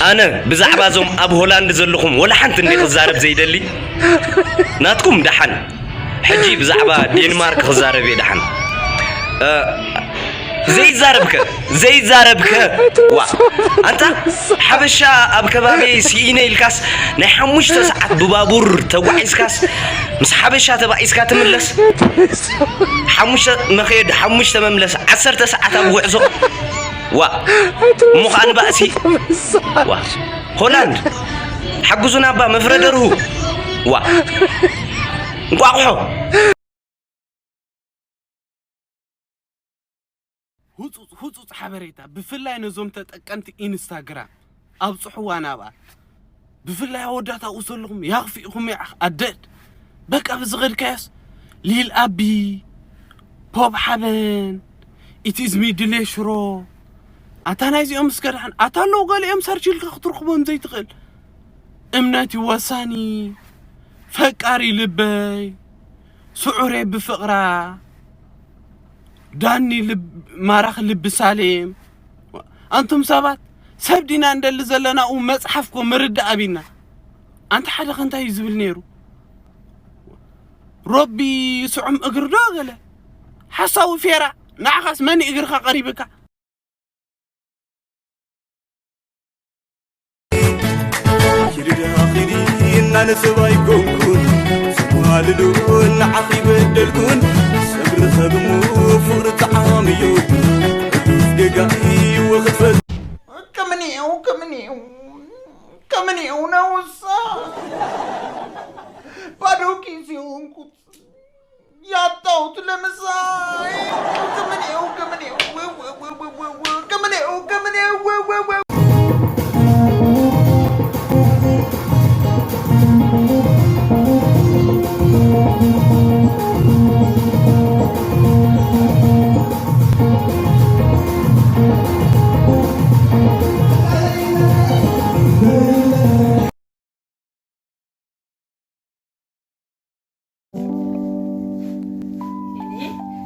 ኣነ ብዛዕባ እዞም ኣብ ሆላንድ ዘለኹም ወላ ሓንቲ እንዲ ክዛረብ ዘይደሊ ናትኩም ደሓን። ሕጂ ብዛዕባ ዴንማርክ ክዛረብ እየ ደሓን። እ፣ ዘይዛረብከ ዘይዛረብከ ዋ ኣንታ ሓበሻ ኣብ ከባቢ ስኢነ ኢልካስ ናይ ሓሙሽተ ሰዓት ብባቡር ተጓዒዝካስ ምስ ሓበሻ ተባኢስካ ትምለስ። ሓሙሽተ መኸየድ ሓሙሽተ መምለስ ዓሰርተ ሰዓት ኣብ ጉዕዞ ዋ እሞ ኸኣ ንባእሲ ዋ ሆላንድ ሓግዙና እባ መፍረ ደርሁ ዋ እንቋቑሖ። ህጹጽ ህጹጽ ሓበሬታ ብፍላይ ነዞም ተጠቀምቲ ኢንስታግራም ኣብጽሕዋ ናብኣ። ብፍላይ ኣወዳት ኣብኡ ዘለኹም ያኽፊእኹም ያዕኽ ኣደድ። በቃ ብዝኸድካዮስ ሊል ኣቢ ፖብ ሓበን ኢቲዝሚ ድሌ ሽሮ ኣታ ናይዚኦም እስከ ደሓን ኣታ ኣለዉ ገሊኦም ሰርች ኢልካ ክትርኽቦም ዘይትኽእል። እምነት እዩ ወሳኒ። ፈቃሪ ልበይ ስዑሬ ብፍቕራ ዳኒ ልብ ማራኺ ልቢ ሳሌም። ኣንቱም ሰባት ሰብ ዲና እንደሊ ዘለና ኡ መጽሓፍ ኮ ምርዳእ ኣቢና። ኣንታ ሓደ ከ እንታይ እዩ ዝብል ነይሩ? ሮቢ ስዑም እግሪ ዶ ገለ ሓሳዊ ፌራ። ንዓኻስ መን እግርኻ ቀሪብካ? ኪድዳ ኺዲ እናነሰብ ኣይኮንኩን ዘጓልዶ ንዓኺ በደልኩን ሰብ ርኸብ እሞ ፍቕሪ ጠዓም እዩ ዕዱስ ጌጋ እዩ ወኽትፈት ከምንየው ከምንየው ከምንየው ነውሳ ባዶ ኪስ የሆንኩት ያጣሁት ለምሳይ ከምንየው ከምንየው ከምንየው ከምንየው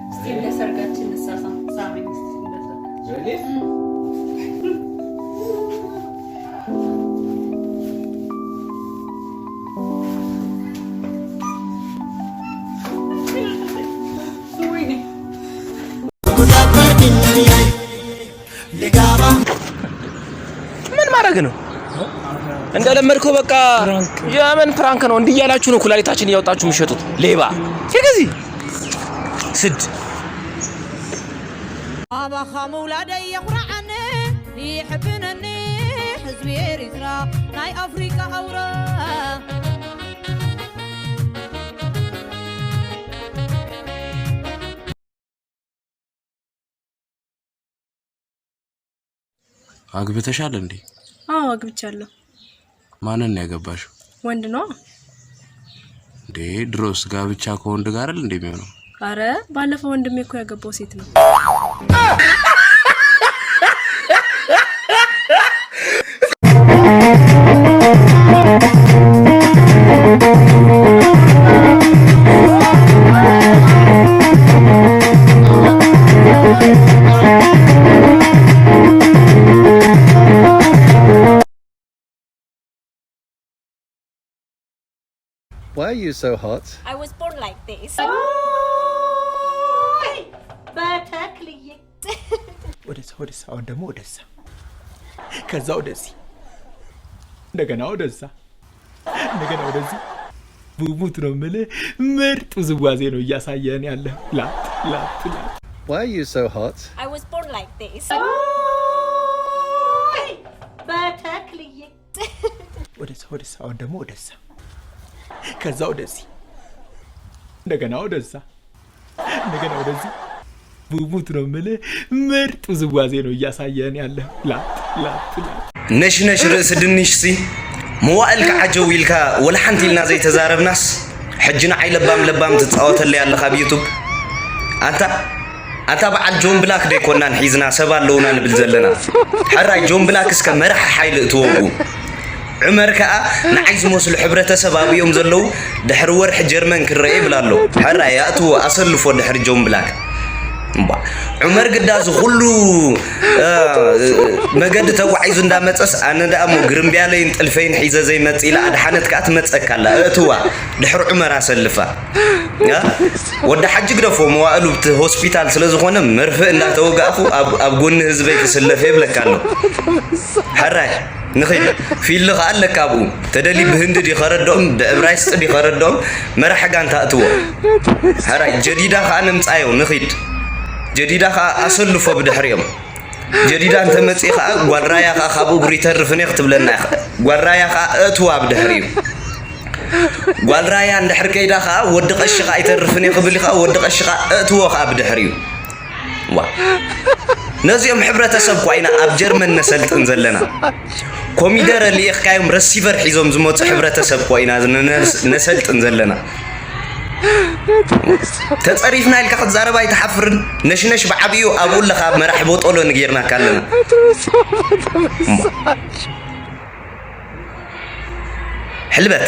እስቲ እንደ ሰርጋችን እንሳሳም ሳመኝ እስቲ እንደ ሰርጋችን። ምን ማድረግ ነው? እንደለመድከው በቃ የምን ፕራንክ ነው? እንዲህ እያላችሁ ነው ኩላሊታችን እያወጣችሁ የሚሸጡት ሌባ። ሲገዚ ስድ ኣባኻ ምውላደይ የኹርዓኒ ይሕብነኒ ህዝቢ ኤሪትራ ናይ ኣፍሪቃ ኣውራ አግብተሻል እንዴ? አዎ አግብቻለሁ። ማንን ነው ያገባሽው? ወንድ ነዋ። እንዴ ድሮስ ጋብቻ ከወንድ ጋር አይደል እንዴ የሚሆነው? አረ ባለፈው ወንድሜ እኮ ያገባው ሴት ነው። Why are you so hot? I was born like this. በተክልዬ ወደዛ ወደዛ፣ አሁን ደግሞ ወደዛ፣ ከዛ ወደዚህ፣ እንደገና ወደዛ፣ እንደገና ወደዚህ። ሙሙት ነው የምልህ፣ ምርጥ ውዝዋዜ ነው እያሳየን ያለ። ላጥ ላጥ ላጥ። Why are you so hot? I was born like this. በተክልዬ ወደዛ ወደዛ፣ አሁን ደግሞ ወደዛ፣ ከዛ ወደዚህ፣ እንደገና ወደዛ፣ እንደገና ወደዚህ። ሙሙት ነው የምልህ፣ ምርጥ ውዝዋዜ ነው እያሳየን ያለ። ላጥ ላጥ ላጥ። ነሽነሽ ርእሲ ድንሽ ሲ መዋእል ከዓ ጀው ኢልካ ወላ ሓንቲ ኢልና ዘይተዛረብናስ ሕጂ ንዓይ ለባም ለባም ትፃወተለይ ኣለኻ ኣብ ዩቱብ ኣንታ ኣንታ በዓል ጆን ብላክ ደይኮናን ሒዝና ሰብ ኣለውና ንብል ዘለና ሕራይ ጆን ብላክ እስከ መራሕ ሓይሊ እትወጉ ዑመር ከዓ ንዓይ ዝመስሉ ሕብረተሰብ ኣብዮም ዘለዉ ድሕሪ ወርሒ ጀርመን ክረአ ይብል ኣሎ ሕራይ ኣእትዎ ኣሰልፎ ድሕሪ ጆን ብላክ እምባ ዑመር ግዳ እዚ ኩሉ መገዲ ተጓዒዙ እንዳመፀስ ኣነ ደኣ እሞ ግርምብያለይን ጥልፈይን ሒዘ ዘይመፅ ኢላ ኣድሓነት ከዓ ትመፀካ ኣላ። እእትዋ ድሕሪ ዑመር ኣሰልፋ። ወዲ ሓጂ ግደፎ መዋእሉ እቲ ሆስፒታል ስለዝኾነ መርፍእ እንዳተወጋእኹ ኣብ ጎኒ ህዝበይ ክስለፍ የብለካ ኣሎ። ሕራይ ንኺድ። ፊልድ ኸዓ ኣለካ ኣብኡ። ተደሊ ብህንዲ ድዩ ኸረድኦም ብዕብራይስጢ ድዩ ኸረድኦም? መራሒ ጋንታ እትዎ። ሕራይ ጀዲዳ ኸዓ ነምፃዮ ንኺድ። ጀዲዳ ኸዓ ኣሰልፎ ብድሕሪኦም። ጀዲዳ እንተመፂእ ኸዓ ጓል ራያ ኸዓ ካብ እግሩ ይተርፍን እየ ክትብለና ኢኻ። ጓል ራያ ኸዓ እእትዋ ብድሕሪኡ። ጓል ራያ እንድሕር ከይዳ ኸዓ ወዲ ቀሺ ኸዓ ይተርፍን እየ ክብል ኸዓ ወዲ ቀሺ ኸዓ እእትዎ ኸዓ ብድሕሪኡ። ዋ ነዚኦም ሕብረተሰብ እኳ ኢና ኣብ ጀርመን ነሰልጥን ዘለና። ኮሚደረ ልኢኽካዮም ረሲቨር ሒዞም ዝመፁ ሕብረተሰብ እኳ ኢና ነሰልጥን ዘለና። ተፀሪፍና ኢልካ ክትዛረብ ኣይትሓፍርን? ነሽነሽ ብዓብዩ ኣብኡ ኣለካ ኣብ መራሕ ቦጦሎ ንጌርናካ ኣለና። ሕልበት